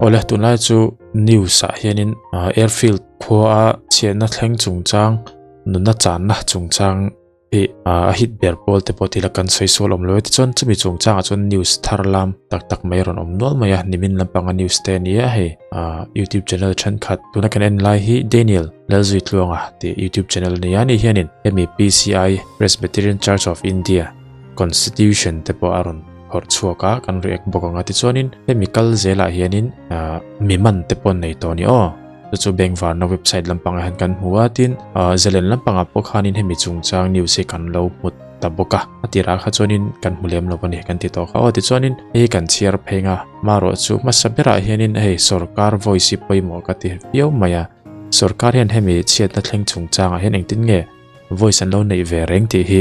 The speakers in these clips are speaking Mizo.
Awle tunlai chu news ah hianin airfield khua a chhiatna thleng chungchang nunna channa chungchang hi a hit ber pawl te pawh tila kan sawi sual awm lo e tichuan chumi chungchangah chuan news thar lam tak tak mai a rawn awm nual mai a nimin lampanga news te a ni a hei youtube channel thenkhat tuna kan en lai hi Daniel Lalzuitluanga tih youtube channel a ni a ni hianin hemi PCI Presbyterian Church of India Constitution te pawh a rawn phawrh chhuak a kan react bawk ang a tichuanin hemi kal zelah hianin ah mi man te pawh an nei tawh a ni aw chu chu bank varna website lampangah hian kan hmu a tin ah zalen lampangah pawh khanin hemi chungchang news hi kan lo hmu ta bawk a a tirah kha chuanin kan hmu lem lo a ni kan ti tawh kha aw tichuanin hei kan chhiar pheng a marawh chu hmasa berah hianin hei sorkar voice hi pawimawh ka ti viau mai a sorkar hian hemi chhiatna thleng chungchangah hian engtin nge Voice an lo neih ve reng tih hi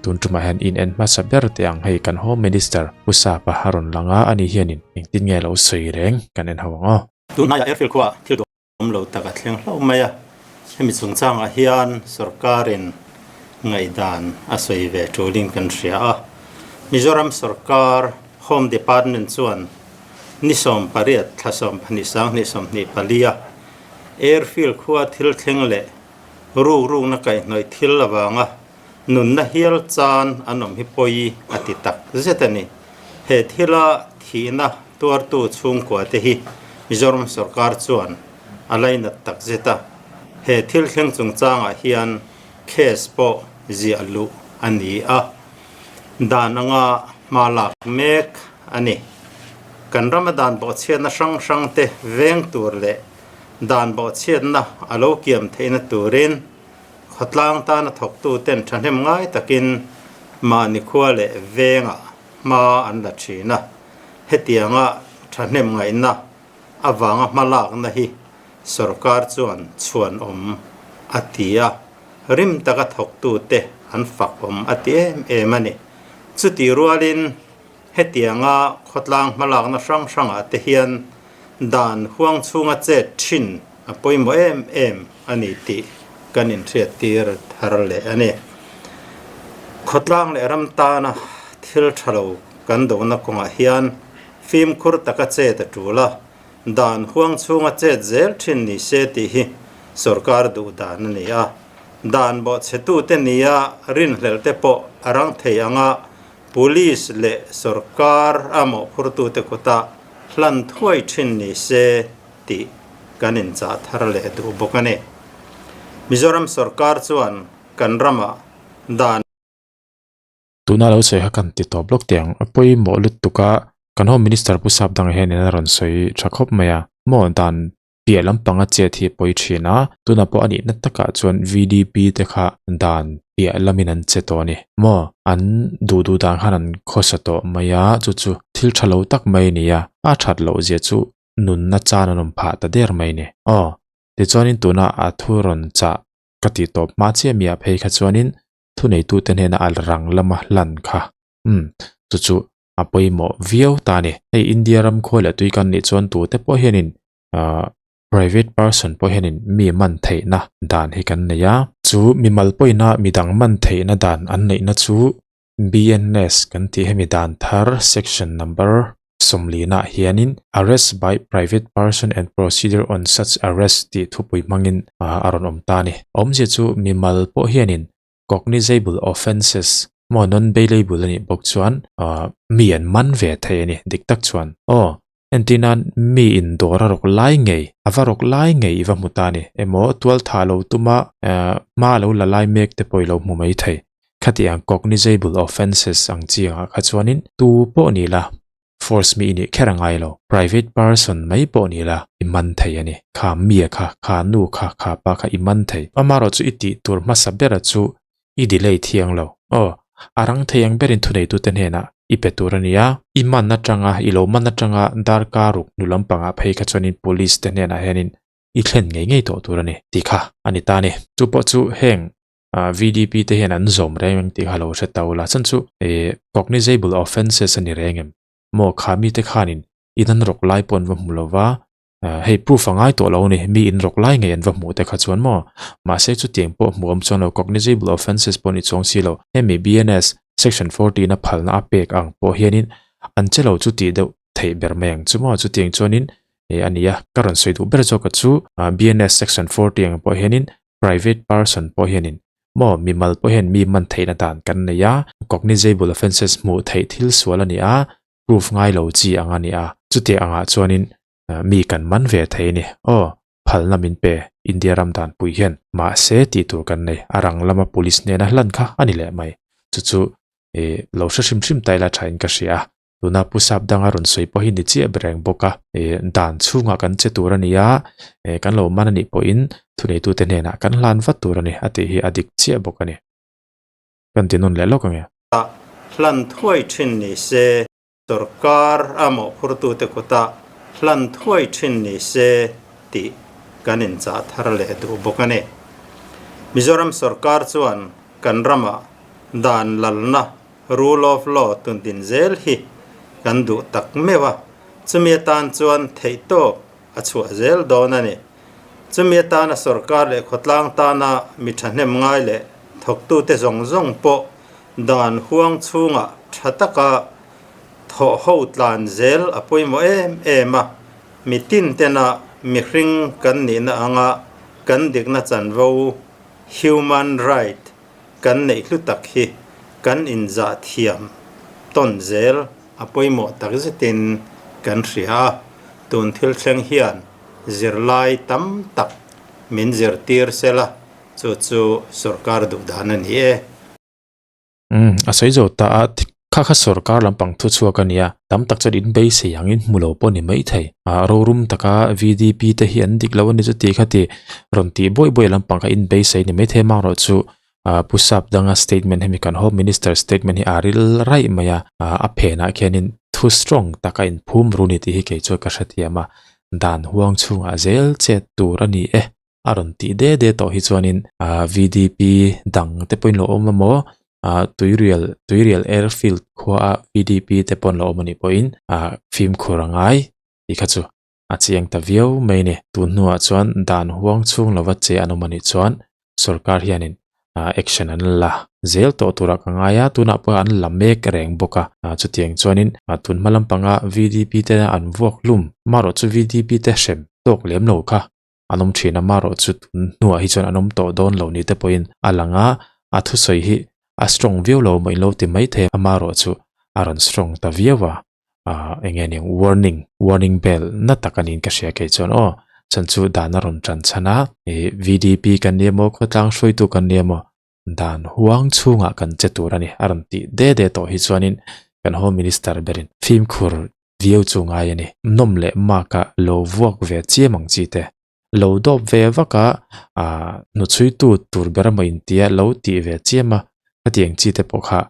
tun tumah hian in en hmasa ber teh ang hei kan Home Minister Pu Sapa a rawn lang a, ani hianin engtin nge lo sawi reng kan en ho ang aw. Tunhnaiah airfield khuaah thil duhawm lo tak a thleng hlauh mai a, hemi chungchangah hian sorkarin ngaihdan a sawi ve tulin kan hria a. Mizoram sorkar Home Department chuan ni 18 thla 12 2024 a airfield khua thil thleng leh Ruk rukna kaihhnawih thil avanga nunna hial chan an awm hi pawi a ti tak zet a ni. He thila thihna tuartu chhungkua te hi Mizoram sorkar chuan a lainat tak zet a. He thil thleng chungchangah hian case pawh ziah luh a ni a, dan anga hma lak mek a ni. Kan rama dan bawhchhiatna hrang hrang te veng tur leh Dan bawhchhiatna a lo kiam theihna turin khawtlang tana thawktuten thahnem ngai takin mahni khua leh vengah hma an la thin a. Hetianga thahnem ngaihna avanga hma lakna hi sorkar chuan chhuanawm a ti a, rim taka thawktute an fakawm a ti em em a ni. Chutih rualin Hetianga khawtlang hmalakna hrang hrangah te hian dan huang chhunga chet thin a pawimawh em em a ni tih kan inhriattir thar leh a ni. Khawtlang leh ram tana thil tha lo kan dohna kawngah hian fimkhur taka chet a tul a, dan huang chhunga chet zel thin ni se tih hi sorkar duh dan a ni a. Dan bawhchhetute nia rinhlelh te pawh a rang thei anga Police leh sorkar a mawhphurtute kutah hlan thuai thin ni se tih kan inchah thar leh duh bawk a ni. Mizoram sorkar chuan kan ramah dan. Tuna lo sawi kha kan ti tawp lawk teh ang. A pawimawh lutuk a, kan Home Minister Pu Sapdanga hian in a rawn sawi tha khawp mai a, maw dan piah lampanga chet hi a pawi thin a, tunah pawh a nihna takah chuan VDP te kha dan piah lamin an che tawh a ni maw? An duh duh dan khan an khawsa tawh mai a, chu chu thil tha lo tak mai a ni a, a that loh zia chu nunna chan an awm phah ta der mai a ni. Aw, tichuanin tuna a thu rawn chah ka tih tawp hma chiah mi ah phei kha chuanin thuneitute hnena a rang lama hlan kha umm chu chu a pawimawh viau ta a ni. Hei India ram khawi leh tui kan nih chuan tute pawh hianin ah private person pawh hianin mi man theihna dan hi kan nei a. Chu mimal pawhina midang man theihna dan an neihna chu BNS kan tih hemi dan thar section number 40 ah hianin arrest by private person and procedure on such arrest tih thupui hmangin ah a rawn awm ta a ni. Awmzia chu mimal pawh hianin cognizable offences maw non bailable a nih bawk chuan ah mi an man ve thei a ni dik tak chuan aw. Entir nan mi in dawr a rawk lai ngei, a va rawk lai ngei i va hmu ta a ni. Emaw tual thah lo tuma hma lo la lai mek te pawh i lo hmu mai thei. Khati ang cognizable offences ang chi angah kha chuanin tu pawh ni la, force mi i nih kher a ngai lo. Private person mai pawh ni la i man thei a ni. Kha mia kha, kha nu kha, kha pa kha i man thei. Amaherawhchu i tih tur hmasa bera chu i delay thiang lo. Aw, a rang thei ang berin thuneitute hnenah i pe tur a nia. I man atanga, i lo man atanga darkar ruk hnu lampangah phei kha chuanin police te hnenah hianin i thlen ngei ngei tawh tur a ni tih kha a ni ta a ni. Chu pawh chu heng VDP te hian an zawm reng ang tih kha lo hre ta ula. Chuan chu cognizable offences a ni reng em? Maw kha mite khanin in an rawk lai pawh an va hmu lova, Hei proof a ngai tawh lo a ni, mi in rawk lai ngei an va hmuh te kha chuan maw? Mahse chutiang pawh hmuh awm chuan lo cognizable offences pawh ni chuang si lo. Hemi BNS section 14 a phalna a pek ang pawh hianin an che lo chu tih deuh theih ber mai ang chu maw? Chutiang chuanin. a ni a. Ka rawn sawi duh ber zawk a chu BNS section 40 ang pawh hianin private person pawh hianin maw mimal pawh hian mi man theihna dan kan nei a, cognizable offences hmuh theih thil sual a ni a, proof ngai lo chi ang a ni a, chutiang angah chuanin mi kan man ve thei a ni. Aw, phalna min pe India ram danpui hian mahse tih tur kan nei, a rang lama police hnena hlan kha a ni leh mai. Chu chu ih lo hre hrim hrim ta ila thain ka hria a, tuna Pu Sap danga rawn sawi pawh hi ni chiah ber reng bawk a, ih dan chhungah kan che tur a ni a, ih kan lo man a nih pawhin thuneitute hnenah kan hlan vat tur a ni a tih hi a dik chiah bawk a ni. Kan ti nawn leh lawk ang e. Hlan thuai thin ni se. Sorkar a mawhphurtute kutah hlan thuai thin ni se tih kan inchah thar leh duh bawk a ni. Mizoram sorkar chuan kan ramah dan lalna, rule of law, tundin zel hi kan duh tak meuh a, chumi atan chuan theihtawp a chhuah zel dawn a ni. Chumi atana sorkar leh khawtlang tana mi thahnem ngai leh thawktute zawng zawng pawh Dan huang chhungah tha taka thawh ho tlan zel a pawimawh em em a, mitin tena mihring kan nihna anga kan dikna chanvo, human right, kan neih hlu tak hi kan inzah thiam tawn zel a pawimawh tak zetin kan hria a, tun thil thleng hian zirlai tam tak min zirtir sela Chu chu sorkar duh dan a ni e. Umm, a sawi zo ta a, kha kha sorkar lampang thu chhuak a nia, tam tak chuan in beisei angin hmu lo pawh a ni maithei. Ah, rorum taka VDP te hi an dik lo a ni chu tih kha ti rawn tih buai buai lampang kha in beisei a ni maithei mang erawh chu ah Pu Sap danga statement hemi kan Home Minister statement hi a ril raih mai a, ah a phenah khianin thu strong taka inphum ru ni tih hi kei chuan ka hrethiam a, dan huang chhungah zel chet tur a ni e. a rawn tih de de tawh hi chuanin ah V D P dang te pawhin lo awm emaw ah tuirial tuirial airfield khua a V D P te pawh an lo awm anih pawhin ah fimkhur a ngai tih kha chu a chiang ta viau mai a ni tun hnuah chuan dan huang chhung lova che an awm anih chuan sorkar hianin ah action an la zel tawh turah ka ngai a tunah pawh an la mek reng bawk a ah chutiang chuanin ah tun hma lampanga V D P te an vuak hlum amaherawh chu V D P te hrem tawk lem lo kha. an awm thin a, marawh chu tun hnuah hi chuan an awm tawh dawn lo ni te pawhin a lang a, a thusawi hi a strong viau lo maw inlo ti mai thei a, marawh chu a rawn strong ta viau a, ah eng nge ning warning warning bell na tak a niin ka hria kei chuan aw chhan chu dan a rawn tan chhan a, ih VDP kan ni emaw khawtlang hruaitu kan ni emaw dan huang chhungah kan che tur a ni a rawn tih de de tawh hi chuanin kan home minister berin fimkhur viau chu ngai a ni. Nawm leh mak a lo vuak ve chiam ang chi te. Lo dawp ve vak a, aah hnuchhuitu tur ber emaw intia lo tih ve chiam a, khatiang chi te pawh kha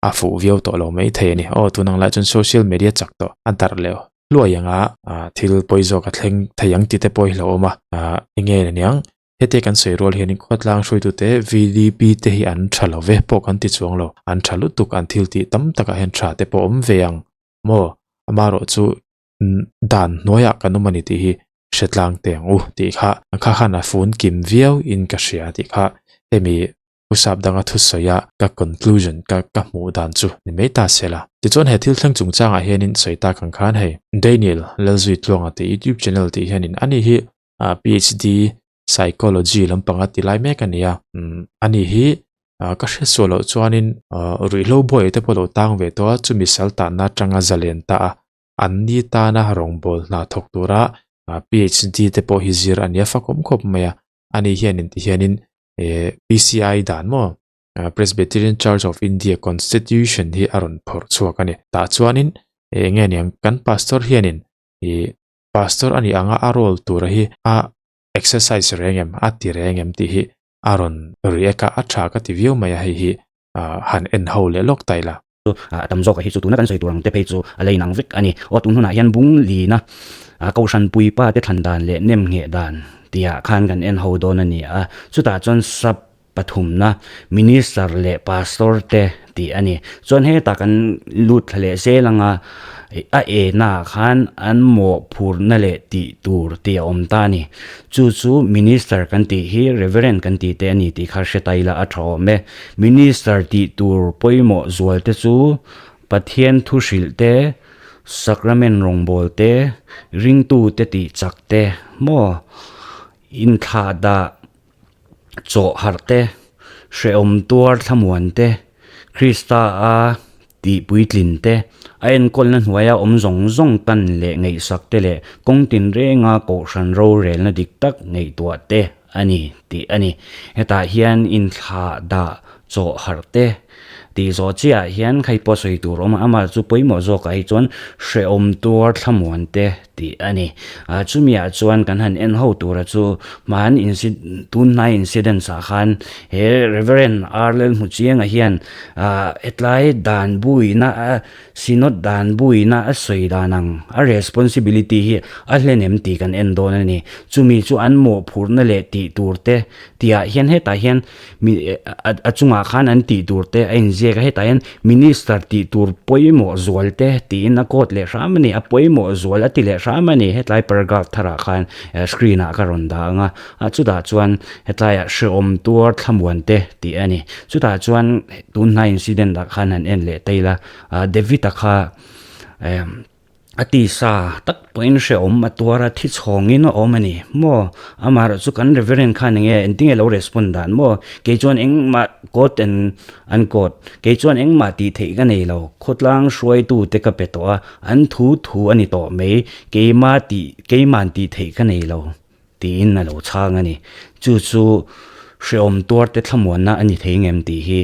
a fuh viau tawh lo mai thei a ni. Aw tun ang lai chuan social media chak tawh a darh leh hluai ang a, aah thil pawi zawk a thleng thei ang tih te pawh hi hlauhawm a, aah enge ni ang Hete kan sawi rual hianin khawtlang hruaitute VDP te hi an tha lo ve pawh kan ti chuang lo, an tha lutuk an thil tih tam takah hian tha te pawh awm ve ang maw? Amaherawh chu dan hnuaiah kan awm a ni tih hi hre tlang teh ang u tih kha kha khan a fun kim viau in ka hria tih kha hemi Pu Sap danga thusawi a ka conclusion ka ka hmuh dan chu ni mai ta se la. Tichuan he thil thleng chungchangah hianin sawi tak ang khan hei Daniel Lalzuitluanga tih YouTube channel tih hianin ani hi PhD Psychology lampanga ti lai mek a ni a, ani hi ka hre suah loh chuanin ruihhlo buai te pawh lo tang ve tawh a, chumi sal tanna atanga zalen ta a, an ni tana rawngbâwl hna thawk tura PhD te pawh hi zir a ni a, fakawm khawp mai a, ani hianin ti hianin PCI dan maw Presbyterian Church of India Constitution hi a rawn phawrh chhuak a ni, tah chuanin eng nge niang kan pastor hianin ih Pastor a nih anga a role tura hi a exercise reng em, a ti reng em tih hi a rawn react a, a tha ka ti viau mai a hei hi han en ho leh lawk ta ila. A tam zawk a hi chu tuna kan sawi tur ang te phei chu a lei nang vek a ni. Aw tun hunah hian bung lina Kohhran puipa te thlan dan leh nem ngheh dan tihah khan kan en ho dawn a ni a, chutah chuan sap pathumna Minister leh Pastor te tih a ni. Chuan hetah kan lut thla leh zel anga a enah khan an mawhphurhna leh tih tur tih a awm ta a ni. Chu chu Minister kan tih hi Reverend kan tih te a ni tih kha hre ta ila a tha awm e. Minister tih tur pawimawh zual te chu Pathian thu hrilh te, Sacrament rawngbawl te, ringtute tih chak te, maw inthlahdah chawh harh te, hrehawm tuar thlamuan te, Krista a tih puitlin te, a enkawlna hnuaia awm zawng zawng tan leh ngaihsak te leh kawng tinrenga kohhran rorelna dik tak ngaihtuah te a ni tih a ni. Hetah hian inthlahdah chawh harh te tih zawh chiahah hian khai pawh sawi tur awm a, amah chu pawimawh zawkah hi chuan hrehawm tuar thlamuan te tih a ni. Ah chumiah chuan kan han en ho tura chu hman inci tunhnai incidents ah khan he Reverend R Lalhmuchianga hian ah hetlai dan buina a Synod dan buina a sawi dan ang a responsibility hi a hlen em tih kan en dawn a ni. Chumi chu an mawhphurhna leh tih tur te tihah hian hetah hian Mi a chungah khan an tih tur te a inziak a, hetah hian minister tih tur pawimawh zual te tiin a quote leh hram a ni, a pawimawh zual a ti leh hram a ni, hetlai paragraph tharah khan screen ah ka rawn dah ang a, a chutah chuan hetlaiah hrehawm tuar thlamuan te tih a ni, chutah chuan tunhnai incident ah khan han en leh ta ila, David-a kha A tisa tak pawhin hrehawm a tuar a, thi chhawngin a awm a ni maw? Amaherawh chu kan Reverend khan enge engtinge lo respond dan maw? Kei chuan engmah quote and unquote, kei chuan engmah tih theih ka nei lo, khawtlang hruaitu te ka pe tawh a, an thu thu a ni tawh mai, keima tih keiman tih theih ka nei lo tiin a lo chhang a ni. Chu chu hrehawm tuar te thlamuanna a ni thei ngem tih hi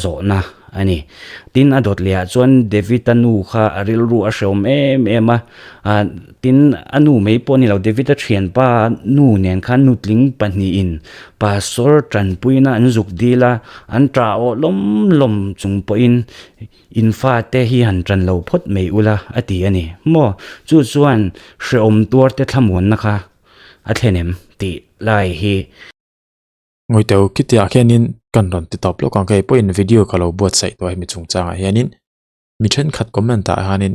zawhna a ni. Tin, a dawt lehah chuan David-a nu kha a rilru a hrehawm em em a, tin, a nu mai pawh a ni lo, David-a thianpa nu nen khan nutling pahnihin pastor tanpuina an zuk dil a, an ṭah awh lawm lawm chung pawhin in fate hi han ṭan lo phawt mai ula a ti a ni maw? Chu chuan hrehawm tuarte thlamuanna kha a thlen em tih lai hi. Ngawiteu khitiah khianin kan rawn ti tawp lawk ang kei pawhin video ka lo buatsaih tawh hemi chungchangah hianin mi thenkhat comment ah hianin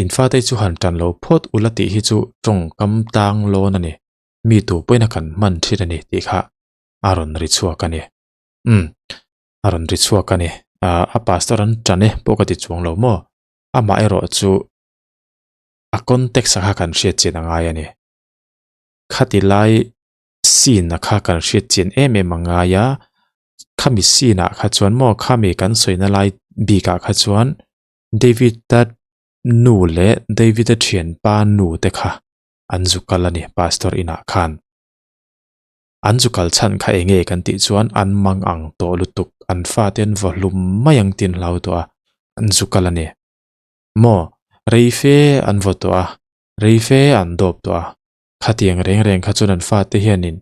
in fate chu han tan lo phawt ula tih hi chu tawngkam tlang lawn a ni mi tu pawhin a kan hman thin a ni tih kha a rawn ri chhuak a ni umm a rawn ri chhuak a ni ah a pastor an tan e pawh ka ti chuang lo maw amah erawh chu a context ah kha kan hriat chian a ngai a ni khati lai. Scene a kha kan hriat chian em em a ngai a, khami scene ah kha chuan maw khami kan sawina lai bik ah kha chuan David-a nu leh David-a thianpa nu te kha an zu kal a ni pastor inah khan. An zu kal chhan kha eng nge kan tih chuan an mang ang tawh lutuk an fate an vaw hlum mai ang tiin hlau tawh a an zu kal a ni. Maw rei fe an vaw tawh a rei fe an dawp tawh a. Khatiang reng reng kha chuan an fate hianin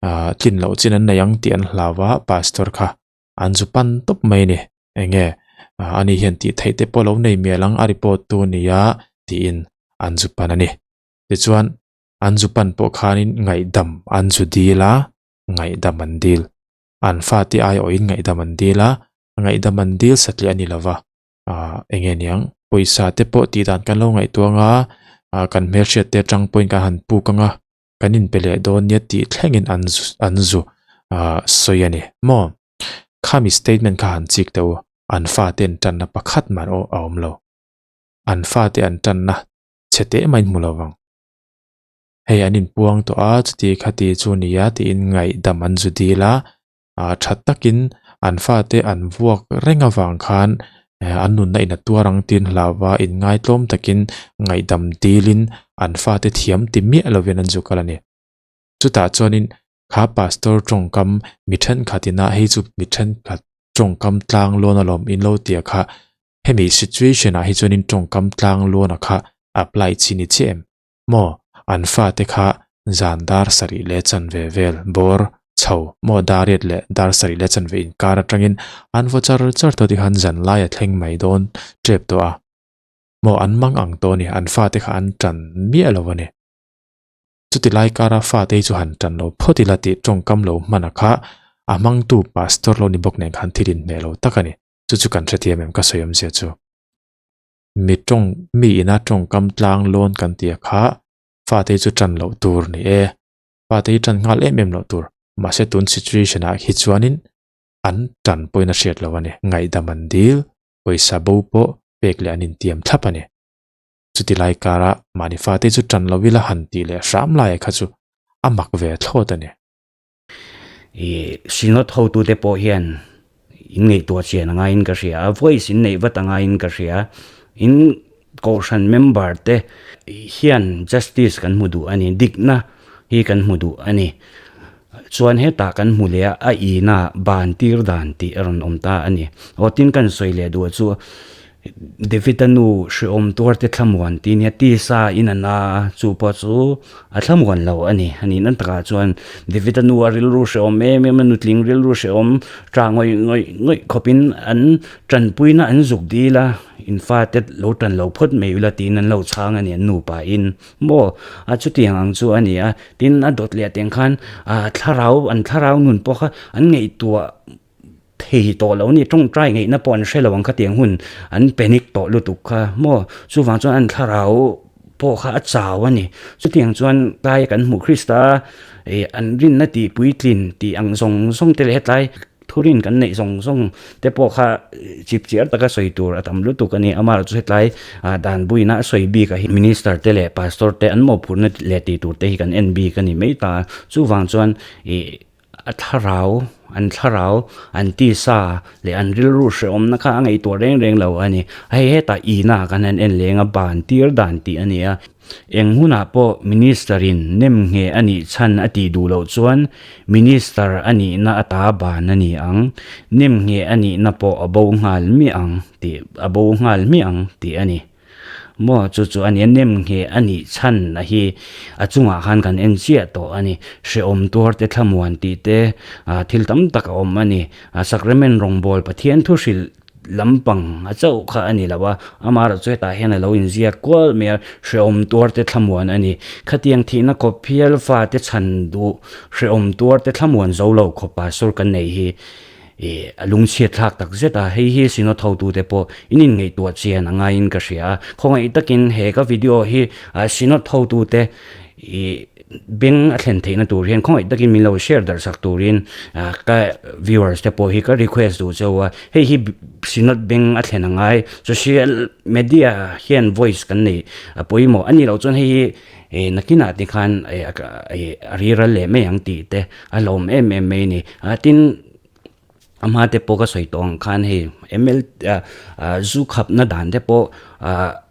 ah tlin loh chin an nei ang tih an hlau a, pastor kha an zu pan tawp mai a ni. Enge ah ani hian tih theih te pawh lo nei mial ang a report tu nia tiin an zu pan a ni. Tichuan an zu pan pawh khanin ngaihdam an zu dil a, ngaihdam an dil. An fate aiawhin ngaihdam an dil a, ngaihdam an dil satliah a ni lova. ah eng nge niang pawisa te pawh tih dan kan lo ngaihtuah ang a ah kan hmelhriat te atang pawhin kan han puk ang a kan inpe leh dawn nia tih thlengin an zu an zu ah sawi a ni maw khami statement kha han chik teh u an fate an tanna pakhat mah erawh a awm lo an fate an tanna chhe teh maiin hmu lo vang hei an inpuang tawh a chuti khati chu nia tiin ngaihdam an zu dil a. ah tha takin an fate an vuak reng avang khan eh an nunna in a tuar ang tiin hlauva inngaitlawm takin ngaihdam dilin an fate thiam ti miah lovin an zu kal a ni. Chutah chuanin kha pastor tawngkam mi thenkhat ina hei chu mi thenkhat tawngkam tlang lawn alawm in lo tia kha hemi situation ah hi chuanin tawngkam tlang lawn a kha apply chi ni chiah em? Maw an fate kha zan dar sarih leh chanve vel bawr chho maw dariat leh dar sarih leh chanve inkar atangin an vaw char char tawh tih khan zan lai a thleng mai dawn tep tawh a. Maw an mang ang tawh a ni an fate kha an tan miah lo a ni. Chuti lai kara fate hi chu han tan lo phawt ila tih tawngkam lo hman a kha a hmangtu pastor lo ni bawk nen khan thil inhmeh lo tak a ni. Chu chu kan hrethiam em ka sawi awmzia chu. Mi tawng mi ina tawngkam tlang lawn kan tih a kha fate hi chu tan loh tur ni e fate hi tan nghal em em loh tur mahse tun situation ah hi chuanin an tan pawhin a hriat loh a ni ngaihdam an dil pawisa bo pawh pek leh an intiam thlap a ni. Chuti lai kara mahni fate chu tan lo ila han tih leh hram laia kha chu a mak ve thlawt a ni. I Synod hotute pawh hian in ngaihtuah chian a ngaiin ka hria a, voice in neih vat a ngaiin ka hria. In kohhran member te hian justice kan hmu duh a ni, dikna hi kan hmu duh a ni. Chuan hetah kan hmu leh a, a ina ban tir dan tih a rawn awm ta a ni. Aw tin kan sawi leh duh chu David-a nu hrehawm tuarte thlamuan tih nia tisa in a na a, chu pawh chu a thlamuan lo a ni. A nih nan takah chuan David-a nu a rilru hrehawm em em a, nutling rilru hrehawm tah ngawih ngawih ngawih khawpin an tanpuina an zuk dil a, in fate lo tan lo phawt mai ula tiin an lo chhang a ni an nupa in maw a chutiang ang chu a ni a. Tin, a dawt leh teng khan thlarau an thlarau nun pawh kha an ngaihtuah Thei tawh lo ni, tawngtai ngaihna pawh an hre lo ang khatiang hun an panic tawh lutuk kha maw? Chuvang chuan an thlarau pawh kha a chau a ni. Chutiang chuan tlai kan hmuh Krista ih an rinna tih puitlin tih ang zawng zawng te leh hetlai thurin kan neih zawng zawng te pawh kha chip chiar taka sawi tur a tam lutuk a ni. Amaherawhchu chu hetlai ah dan buina a sawi bik ah hi Minister te leh Pastor te an mawhphurhna leh tih tur te hi kan en bik a ni mai ta. Chuvang chuan ih. A thlarau, an thlarau, an tisa leh an rilru hrehawmna kha a ngaihtuah reng reng lo a ni. Hei hetah ina kan han en leng a, ban tir dan tih a ni a. Eng hunah pawh Minister in nem nge a nih chhan a tih duh loh chuan Minister a nihna ata ban a ni ang, nem nge a nihna pawh a bo nghal miah ang tih a bo nghal miah ang tih a ni. Maw chu chu a nia nem ngheh a nih chhan a hi a chungah khan kan en chiah tawh a ni. Hrehawm tuar te thlamuan tih te ah thil tam tak a awm a ni. A sacrament rawngbawl Pathian thu hrilh lampang a chauh kha a ni lo a, amaherawh chu hetah hian a lo inziak kual mai a, hrehawm tuar te thlamuan a ni. Khatiang thihna khawp hial fate chhan duh hrehawm tuar te thlamuan zo lo khawp pastor kan nei hi. Ih, a lungchhiat thlak tak zet a, hei hi Synod hotute pawh in inngaihtuah chian a ngaiin ka hria a, khawngaih takin he ka video hi Synod hotute ih beng a thlen theihna tur hian khawngaih takin min lo share darh sak turin ka viewers te pawh hi ka request duh cheu a, hei hi Synod beng a thlen a ngai, social media hian voice kan nei a pawimawh a nih loh chuan hei hi ih nakinah te khan a riral leh mai ang tih te a hlawm em em mai a ni, tin. A hma te pawh ka sawi tawh ang khan hei ml ah zu khapna dan te pawh ah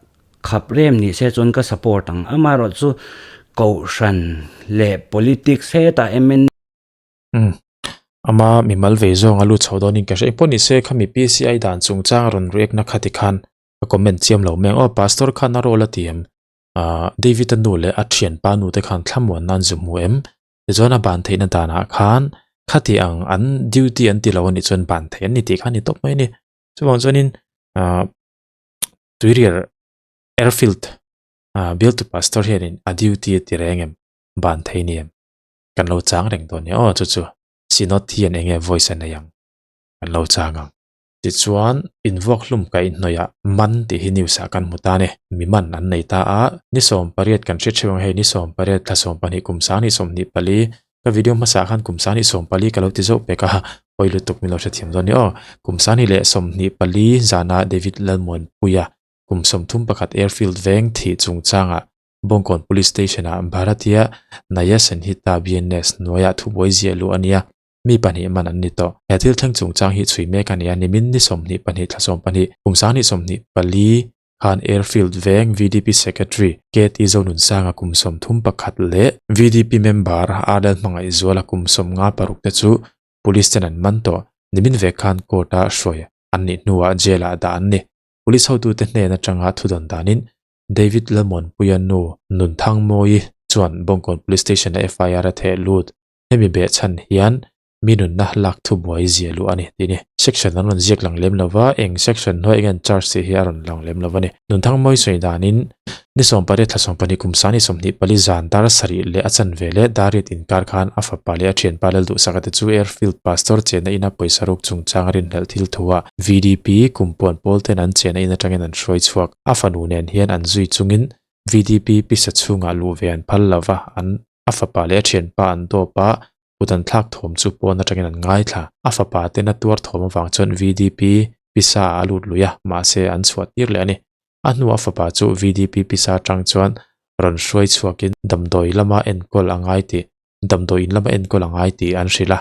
khap rem ni se chuan ka support ang amaherawh chu kohhran leh politics hetah mn Umm ama mimal vei zawng a lut chho dawnin ka hria engpawh ni se khami PCI dan chungchang rawn react na kha tikhan ka comment chiam lo mai ang aw pastor khan a role a ti em ah David a nu leh a thianpa nu te khan thlamuan nan zu hmu em Tichuan a ban theihna danah khan khati ang an duty an ti lo a nih chuan ban theih an ni tih kha a ni tawp mai a ni. Chuvang chuanin ah tuirial airfield ah bialtu pastor hianin a duty a ti reng em ban thei ni em kan lo chang reng dawn nia aw chu chu synod hian eng nge voice a nei ang kan lo chang ang. Tichuan, invuak hlum kaih hnawihah man tih hi news ah kan hmu ta a ni. Mi man an nei ta a, ni 18 kan hre theuh ang hei, ni 18 thla 12 kum 2024, ka video hmasa ah khan kum 2024 ka lo ti zauh pek a, pawi lutuk min lo hrethiam dawn ni aw. Kum 2024 zana David Lalmuanpuia kum 31 Airfield veng thih chungchangah Bawngkawn Police Station ah Bharatiya Naya Sanhita, BNS, hnuaiah thubuai ziah luh a nia. Mi pahnih man an ni tawh. He thil thleng chungchang hi chhui mek a ni a, nimin ni 22 thla 12, kum 2024 khan Airfield veng VDP Secretary KT Zonunsanga kum 31 leh VDP member Ardel Hmangaihzuala kum 56 te chu Police ten an man tawh. Nimin vek khan court-a hruai an nih hnuah jail-ah dah an ni. Police hotute hnen atanga thudawn danin David Lalmuanpuia nu Nunthangmawii chuan Bawngkawn Police Station-a FIR a theh lut. Hemi beh chhan hian mi nunna lak thubuai zia luh a ni tih ni. Section an rawn ziak lang lem lo va, eng section hnuai eng an charge tih hi a rawn lang lem lo a ni. Nunthang mawi sawi danin ni 18 thla 12 kum sang ni 24 zan dar sarih leh a chanve leh dar riat inkar khan a fapa leh a thianpa Lalduhsaka te chu Airfield Pastor chenna ina pawisa ruk chungchang rinhlelh thil thu ah VDP kumpuan pawl ten an chenna in atangin an hruai chhuak. A fanu nen hian an zui chungin VDP pisa chhungah luh ve an phal lo va, an A fapa leh a thianpa an dawp a, kut an thlak thawm chu pawn atangin an ngaithla. A fapa ten a tuar thawm avang chuan VDP pisa ah a lut lui a, mahse an chhuah tir leh a ni. A hnuah a fapa chu VDP pisa atang chuan rawn hruai chhuakin damdawi lama enkawl a ngai tih damdawi in lama enkawl a ngai tih an hrilh a,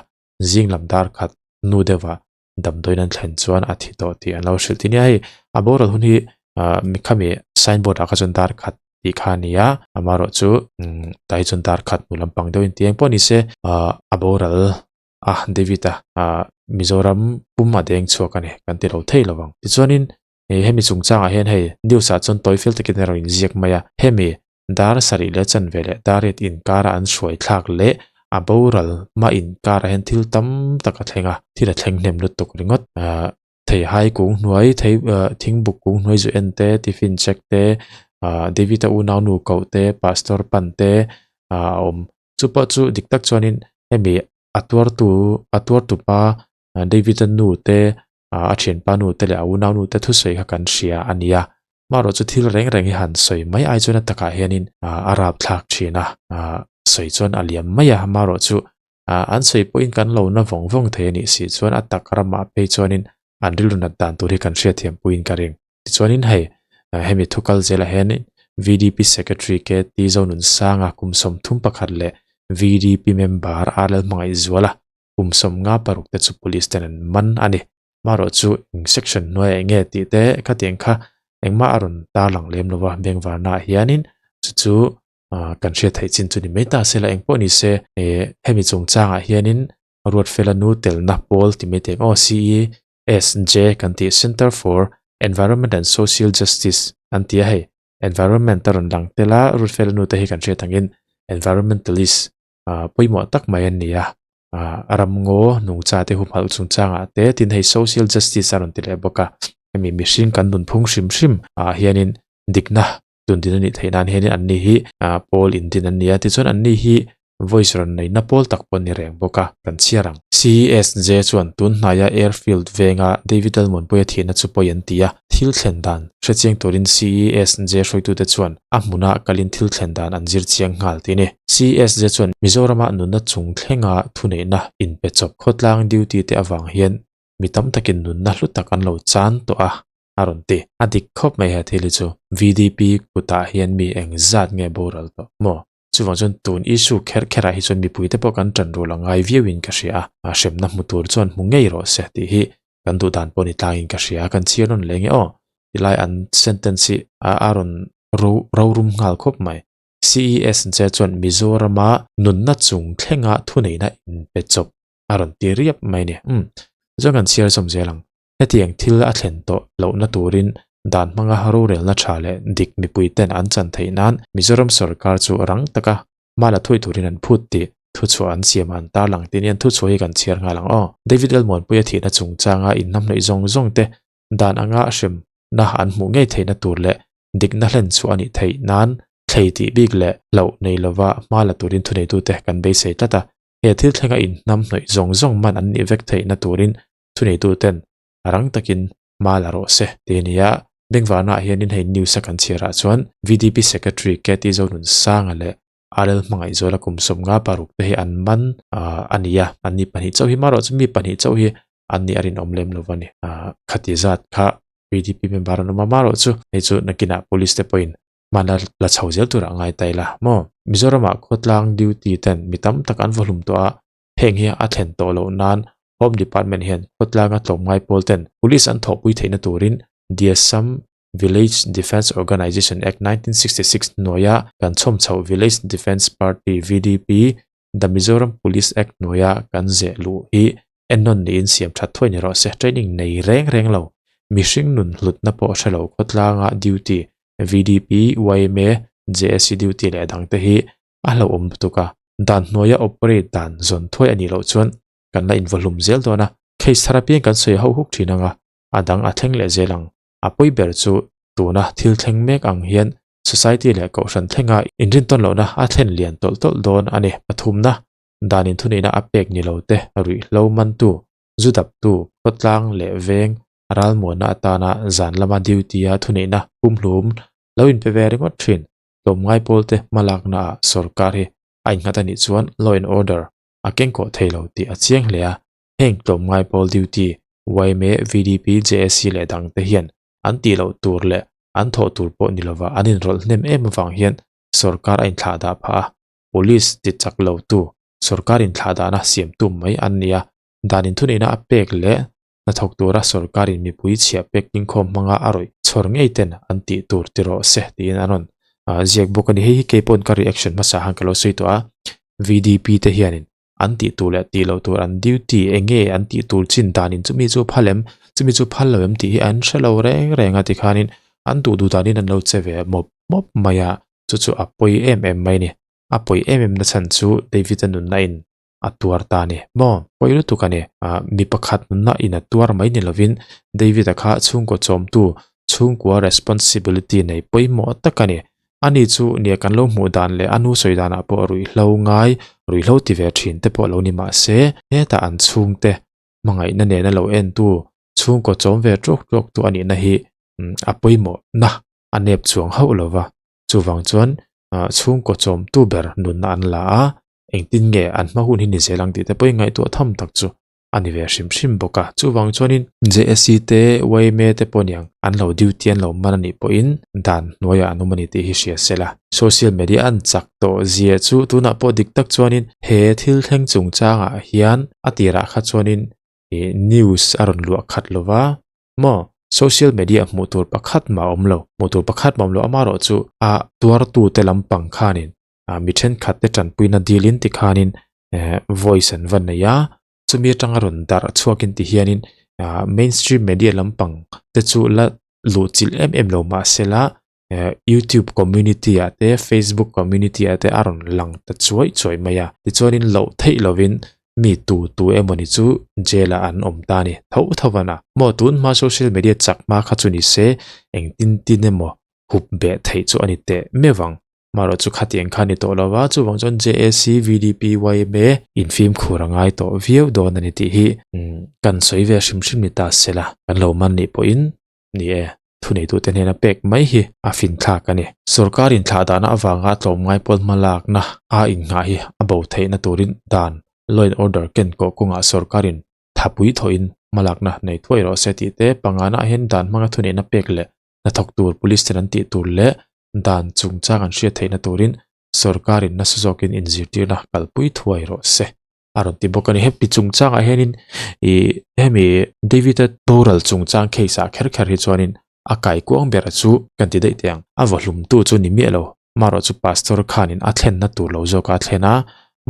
zing lam dar khat hnu deuhah damdawiin an thlen chuan a thi tawh tih an lo hrilh ti nia hei a boral hun hi ah mi khami sign board ah kha chuan dar khat tih kha a ni a amaherawh chu umm tah hi chuan dar khat hnu lampang deuhin ti eng pawh ni se ah a boral a David a ah Mizoram pum a deng chhuak a ni kan ti lo thei lo ang tichuanin ih hemi chungchangah hian hei news ah chuan tawi fel takin a rawn inziak mai a hemi Dar sarih leh chanve leh dar riat inkara an hruai thlak leh a boral hma inkarah hian thil tam tak a thleng a, thil a thleng hnem lutuk ringawt. Ahh theihai kung hnuai thei ahh thingbuk kung hnuai zu en te tiffin check te ahh David-a unaunu koh te pastor pan te ahh a awm. Chu pawh chu dik tak chuanin hemi a tuartu a tuartupa David-a nu te ah a thianpa nu te leh a unau nu te thusawi kha kan hria a nia. Marawh chu thil reng reng hi han sawi mai ai chuan a takah hianin ah a rap thlak thin a, ah sawi chuan a liam mai a, marawh chu ah an sawi pawhin kan lo na vawng vawng thei a nih si chuan a tak ramah phei chuanin an rilru nat dan tur hi kan hriatthiam puiin ka ring. Tichuanin hei hemi thu kal zelah hianin VDP Secretary KT Zonunsanga kum 31 leh VDP member RL Hmangaihzuala kum 56 te chu police ten an man a ni. Marawh chu eng section hnuaiah eng nge tih te khatiang kha engmah a rawn tarlang lem lo va, bengvarnaah hianin chu chu kan hriat theih chin chu ni mai ta se la engpawh ni se eh hemi chungchangah hianin Ruatfela nu telna pawl ti mai teh ang aw CESJ kan tih Centre for Environment and Social Justice an ti a hei environment a rawn lang tel a Ruatfela nu te hi kan hriat angin environmentalist ah pawimawh tak mai an ni a ah ramngaw nungcha te humhalh chungchangah te tin hei social justice a rawn ti leh bawk a hemi mihring kan nunphung hrim hrim ah hianin dikna tun din a nih theih nan hianin an ni hi ah pawl in din an ni a tichuan an ni hi voice rawn neihna pawl tak pawh a ni reng bawk a kan chhiar ang. CESJ chuan tun hnaia airfield venga David Lalmuanpuia thihna chu pawi an ti a thil thlen dan hrechiang turin CESJ hruaitute chuan a hmuna kalin thil thlen dan an zir chiang nghal tih a ni. CESJ chuan Mizorama nunna chung thlenga thuneihna inpe chawp khawtlang duty te avang hian mi tam takin nunna hlu tak an lo chan tawh a, a rawn ti. A dik khawp mai he thil hi chu. VDP kutah hian mi engzat nge boral tawh maw? Chuvang chuan tun issue kher kherah hi chuan mipuite pawh kan tan rul a ngai viauin ka hria a, hremna hmu tur chuan hmu ngei rawh se tih hi kan duh dan pawh ni tlangin ka hria a, kan chhiar nawn leh nge aw tilai an sentence hi a rawn ro rorum nghal khawp mai. CESJ chuan Mizorama nunna chung thlenga thuneihna inpe chawp a rawn ti riap mai ni. Umm chuan kan chhiar zawm zel ang. Hetiang thil a thlen tawh lohna turin dan hmanga rorelna tha leh dik mipui ten an chan theih nan Mizoram sorkar chu rang taka hma la thui turin an phut tih thuchhuah an siam a an tarlang tih nia thuchhuah hi kan chhiar nghal ang aw. David Lalmuanpuia thihna chungchanga inhnamhnawih zawng zawng te dan anga hremna an hmuh ngei theihna tur leh dikna hlen chhuah a nih theih nan thlei tih bik leh hlauh nei lova hma la turin thuneitute kan beisei tlat a, he thil thlenga inhnamhnawih zawng zawng man an nih vek theihna turin thuneituten rang takin hma la rawh se tih a ni a. Bengvarnaah hianin hei news a kan chhiarah chuan VDP Secretary Kathy Zonunsanga leh RL Hmangaihzuala kum 56 te hi an man a ni a, an ni pahnih chauh hi marawh chu mi pahnih chauh hi an nih a rinawm lem lo a ni. Khati zat kha VDP member an awm a, marawh chu hei chu nakinah police te pawhin hmana la chho zel turah ngai ta ila maw. Mizoramah khawtlang duty ten mi tam tak an vaw hlum tawh a, Heng hi a thlen tawh loh nan Home Department hian khawtlanga tlawmngai pawl ten Police an thawhpui theihna turin The Assam Village Defence Organisation Act 1966 hnuaia kan chhawm chhoh Village Defence Party, VDP, The Mizoram Police Act hnuaia kan zeh luh hi ennawn niin siam that thuai ni rawh se. Training nei reng reng lo, mihring nun hlutna pawh hre lo khawtlanga duty, VDP, yma, JSC duty leh dangte hi a hlauhawm lutuk a, dan hnuaia operate dan zawn thuai a nih loh chuan kan la invahlum zel dawn a, case thar apiang kan sawi hauh huk thin ang a, a dang a thleng leh zel ang. A pawi ber chu tuna thil thleng mek ang hian society leh kohhran thlenga inrintawn lohna a thlen lian tawlh tawlh dawn a ni. Pathumna, dan inthuneihna a pek ni lo te ruihhlo mantu, zu daptu, khawtlang leh veng ralmuanna atana zan lama duty-a thuneihna pumhlum lo inpe ve ringawt thin. Tlawmngai pawlte hmalaknaah sorkar hi a innghat a nih chuan law and order a kengkawh thei lo tih a chiang hle a, heng tlawmngai pawl duty, yma, VDP, JSC leh dangte hian an tih loh tur leh. An thawh tur pawh ni lova an inrawlh hnem em avang hian sorkar a inthlahdah phah a, police ti chak lo tu sorkar inthlahdahna siamtu mai an ni a, dan inthuneihna a pek leh hnathawk tura sorkarin mipui chhiah pek tlingkhawm hmanga a rawih chhawr ngei ten an tih tur ti rawh se tiin an rawn ziak bawk a ni. Hei hi kei pawhin ka reaction hmasa khan ka lo sawi tawh a, VDP te hianin an tih tur leh tih loh tur an duty eng nge an tih tur chin danin chumi chu phal em chumi chu phal lo em tih hi an hre lo reng reng a tikhanin an duh duh danin an lo che ve mawp mawp mai a, chu chu a pawi em em mai a ni. A pawi em em na chhan chu David-a nunna in a tuar ta a ni maw? Pawi lutuk a ni. Ah mi pakhat nunna in a tuar mai ni lovin David-a kha chhungkaw chawmtu chhungkua responsibility nei pawimawh tak a ni. Ani chu nia kan lo hmuh dan leh a nu sawi danah pawh ruihhlo ngai, ruihhlo ti ve thin te pawh lo ni mah se, hetah an chhungte hmangaihna nena lo entu chhungkaw chawm ve ṭuak ṭuak tu a nihna hi a pawimawhna a nep chuang hauh lo va. Chuvang chuan chhungkaw chawmtu ber nunna an la a, engtin nge an hma hun hi ni zel ang tih te pawhin ngaihtuah tham tak chu a ni ve hrim hrim bawk a. Chuvang chuanin JSC te, yma te pawh niang an lo duty an lo man a nih pawhin dan hnuaiah an awm a ni tih hi hria se la. Social media an chak tawh zia chu tunah pawh dik tak chuanin he thil thleng chungchangah hian a tirah kha chuanin ih news a rawn luah khat lo va maw social media hmuh tur pakhat mah a awm lo hmuh tur pakhat mah a awm lo amaherawh chu a tuartute lampang khanin ah mi thenkhat te tanpuina dilin tikhanin eh voice an va nei a chumi atanga rawn darh chhuakin ti hianin ah mainstream media lampang te chu la luh chilh em em lo mahsela eh youtube community ah te facebook community ah te a rawn lang ta chuai chuai mai a tichuanin loh theih lovin mi tu tu emawni chu jail ah an awm ta a ni tho tho van a maw tun hma social media chak hma kha chu ni se engtin tin emaw hup beh theih chu a ni teh meuh ang. Marawh chu khatiang kha a ni tawh lo va, chuvang chuan JAC, VDP, yma infimkhur a ngai tawh viau dawn a ni tih hi kan sawi ve hrim hrim ni ta se la, kan lo man nih pawhin ni e, thuneitute hnena pek mai hi a finthlak a ni. Sorkar inthlah dahna avanga tlawmngai pawl hmalakna a innghah hi a bo theihna turin dan, law and order, ken kawh kawngah sorkarin thapui thawhin hmalakna nei thuai rawh se tih te pangana hian dan hmanga thuneihna pek leh hnathawk tur police ten an tih tur leh dan chungchang an hriat theihna turin sorkarin nasa zawkin inzirtirna kalpui thuai rawh se a rawn ti bawk a ni. Hemi chungchangah hianin ih hemi David-a boral chungchang case ah kher kher hi chuanin a kaikuang ber chu kan ti daih teh ang. A vawhlumtu chu ni miah lo, marawh chu pastor khanin a thlenna tur lo zawk a thlen a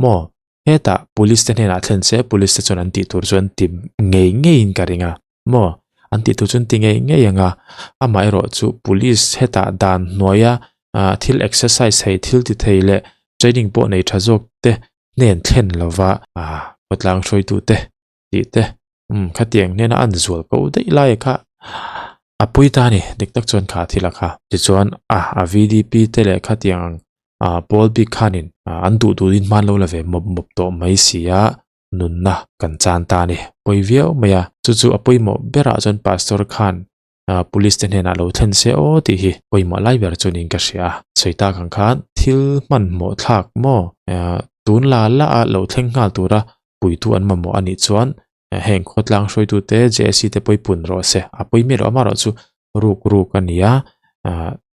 maw? Hetah police te hnenah thlen se police te chuan an tih tur chu an ti ngei ngeiin ka ring a. Maw? An tih tur chu an ti ngei ngei ang a, amaherawh chu police hetah dan hnuaia ah thil exercise thei thil ti thei leh training pawh nei tha zawk te hnen thlen lova ah khawtlang hruaitu te tih te umm khatiang hnena an zual ko daih lai kha a pui ta a ni dik tak chuan kha thil a kha. Tichuan a a VDP te leh khatiang ang ah pawl bik khanin ah an duh duhin hman lo la ve mawp mawp tawh mai si a. nunna kan chan ta a ni. Pawi viau mai a, chu chu a pawimawh berah chuan Pastor khan Police te hnenah lo thlen se aw tih hi pawimawh lai ber chu niin ka hria a. Sawi tak ang khan thil hmanhmawh thlak maw tun la la a lo thleng nghal tura puitu an mamawh a nih chuan heng khawtlang hruaitute JSC te pawipun rawh se. A pawi miah loh amaherawh chu ruk ruk a ni a,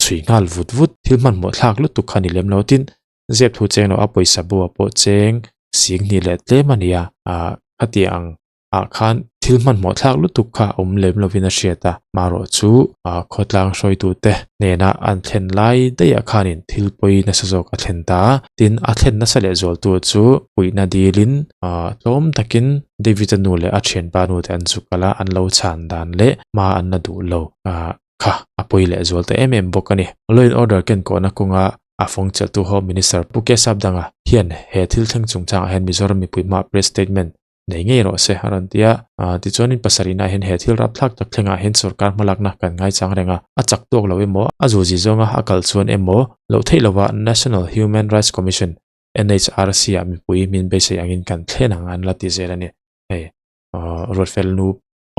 chhui nghal vut vut thil hmanhmawh thlak lutuk kha ni lem lo tin Zep thu cheng lo a pawisa bu ah pawh cheng sing hnih leh tlem a ni a, ah khatiang ang ah khan thil hmanhmawh thlak lutuk kha a awm lem lovin a hriat a, marawh chu ah khawtlang hruaitute hnena an thlen lai daih ah khanin thil pawi nasa zawk a thlen ta a, tin a thlen nasa leh zualtu chu puihna dilin ah tlawm takin David-a nu leh a thianpa nu te an zu kal a, an lo chhan dan leh hma an la duh lo ah kha a pawi leh zual ta em em bawk a ni. Law and order ken kawhna kawnga a fawng chelhtu Home Minister Pu Kesap Danga hian he thil thleng chungchangah hian Mizoram mipui hmaah press statement nei ngei rawh se a rawn ti a. Tichuanin pasarihnaah hian he thil rapthlak tak thlengah hian sorkar hmalakna kan ngaichang reng a, a chak tawk lo emaw, a zuzi zawnga a kal chuan emaw loh theih lova National Human Rights Commission, NHRC, ah mipui min beisei angin kan thlen ang an la ti zel a ni. Hei Ruatfel nu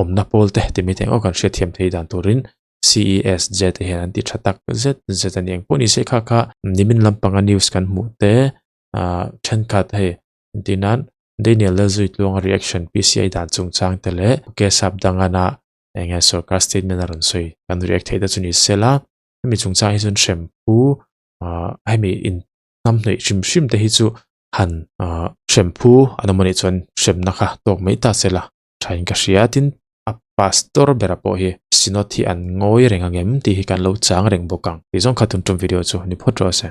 awmna pawl te ti mai thei ang aw kan hriatthiam thei dan turin CESJ te hian an ti tha tak zet zet a ni. Engpawh ni se kha kha nimin lampanga news kan hmuh te ah thenkhat hei entir nan Daniel Lalzuitluanga reaction PCI dan chungchang te leh Pu Kesap Dangana eng nge sorkar statement a rawn sawi kan react theih te chu ni se la. Hemi chungchang hi chuan hrem phu ah hemi in hnam hnaih hrim hrim te hi chu han ah hrem phu an awm anih chuan hremna kha tawk mai ta se la tha in ka hria tin a pastor bera pawh hi synod hi an ngawi reng ang em tih hi kan lo chang reng bawk ang tih zawng kha tun tum video chu ni phawt rawh se.